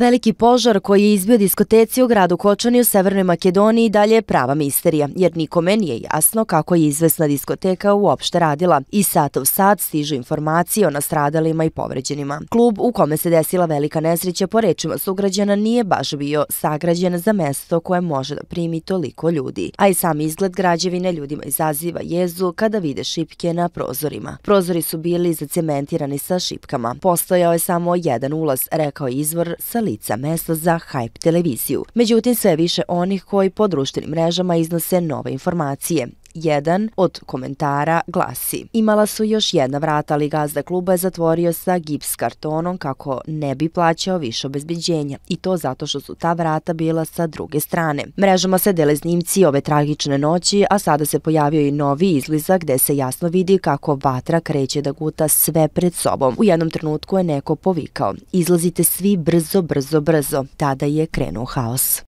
Veliki požar koji je izbio diskoteci u gradu Kočani u Severnoj Makedoniji dalje je prava misterija, jer nikome nije jasno kako je izvesna diskoteka uopšte radila. Iz sata u sat stižu informacije o nastradalima i povređenima. Klub u kome se desila velika nesreća, po rečima sugrađana, nije baš bio sagrađen za mesto koje može da primi toliko ljudi. A i sam izgled građevine ljudima izaziva jezu kada vide šipke na prozorima. Prozori su bili zacementirani sa šipkama. Postojao je samo jedan ulaz, rekao je izvor sa lica mesta za Hype televiziju. Međutim, sve više onih koji po društvenim mrežama iznose nove informacije. Jedan od komentara glasi: imala su još jedna vrata, ali gazda kluba je zatvorio sa gips kartonom kako ne bi plaćao više obezbeđenja, i to zato što su ta vrata bila sa druge strane. Mrežama se dele snimci ove tragične noći, a sada se pojavio i novi izlizak gde se jasno vidi kako vatra kreće da guta sve pred sobom. U jednom trenutku je neko povikao: izlazite svi brzo, brzo, brzo. Tada je krenuo haos.